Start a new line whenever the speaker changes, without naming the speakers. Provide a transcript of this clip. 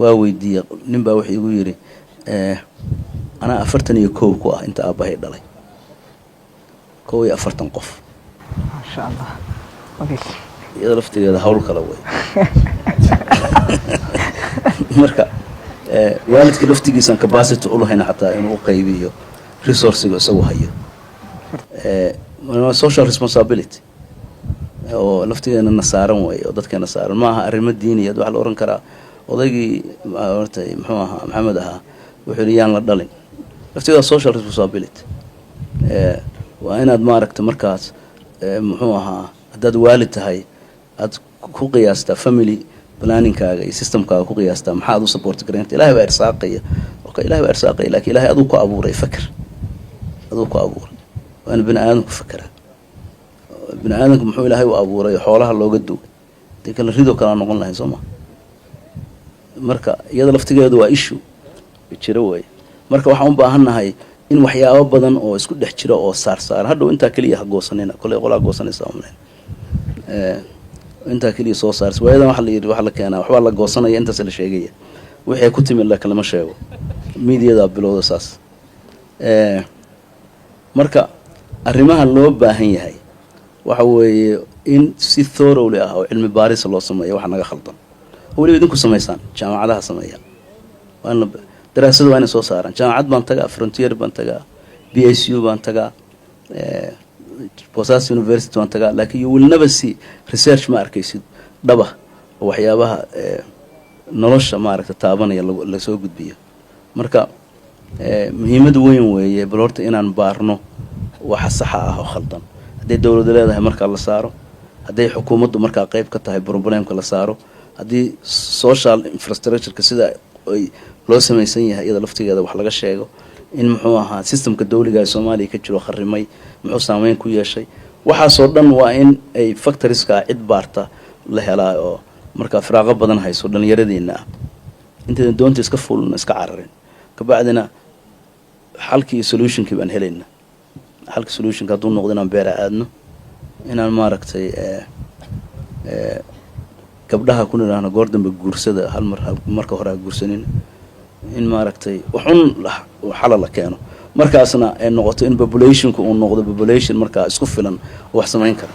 Waa weydiiyey, nin baa wuxuu igu yidhi, "Anaa 41 ku ah inta aabbahay dhalay, 41 qof."
Maasha Allah, okay.
Iyada laftigeeda hawl kale wey. Marka waalidka laftigiisaan capacity ulahayna xataa inuu u qaybiyo resource-iga isagu hayo. Social responsibility oo laftigeena na saaran way oo dadkeena saaran, ma aha arrimo diiniyaed. Waxaa la ohan karaa odaygii maaragtay, muxuu ahaa, Maxamed ahaa, wuxuu yidhi yaan la dhalin. Laftigeeda social responsibility waa inaad maaragta markaas muxuu ahaa, haddaad waalid tahay, aad ku qiyaastaa family planning-kaaga iyo system-kaaga, ku qiyaastaa maxaad u support garaynta. Ilahay baa irsaaqaya, okay, Ilahay baa irsaaqaya, lakin Ilahay aduu ku abuuray faker, aduu ku abuuray. Waana bini aadamku fakeraa. Bini aadamku muxuu Ilaahay u abuuray xoolaha looga duway? Dee kala ridoo kalaa noqon lahayn, soo ma? Marka iyada laftigeedu waa issue jiro wey. Marka waxaan u baahannahay in waxyaabo badan oo isku dhex jira oo saarsaaran hadhow intaa keliya ha goosanina. Kolley qolaa goosanaysa umaleyn intaa keliya soo saarsa. Waayadan waxa la yidhi waxaa la keenaa, waxbaa la goosanaya, intaas la sheegaya, wixii ku timid laakiin lama sheego. Mediadaa bilowda saas. Marka arrimaha loo baahan yahay waxa weeye in si thoroughly ah oo cilmi baarisa loo sameeyo waxa naga khaldan, oo weliba idinku samaysaan, jaamacadaha sameeya. Waa in daraasada waa inay soo saaraan. Jaamacad baan tagaa, Frontier baan tagaa, BSU baan tagaa, Bosaas University baan tagaa, laakiin you will never see research. Ma arkaysid dhaba oo waxyaabaha nolosha maaragta taabanaya lasoo gudbiyo. Marka muhiimad weyn weeye bal horta inaan baarno waxa saxa ah oo khaldan. Hadday dowladu leedahay markaa la saaro, hadday xukuumaddu markaa qeyb ka tahay problem-ka la saaro, haddii social infrastructure-ka sida ay loo samaysan yahay iyada laftigeeda wax laga sheego, in muxuu ahaa system-ka dawliga ee Soomaaliya ka jiro kharimay muxuu saameyn ku yeeshay, waxaasoo dhan waa in ay factors-ka cid baarta la helaa oo markaa firaaqo badan hayso dhallinyaradeenna ah, intaydan doonta iska fuulin, iska cararin. Kabacdina xalkii iyo solution-kii baan helayna. Xalka solution-ka hadduu noqdo inaan beera aadno, inaan maaragtay gabdhaha ku nidhaahno goor dambe guursada, hal mar marka hore ha guursanin, in maaragtay waxun xala la keeno, markaasna ay noqoto in population-ku uu noqdo population markaa isku filan oo wax samayn kara.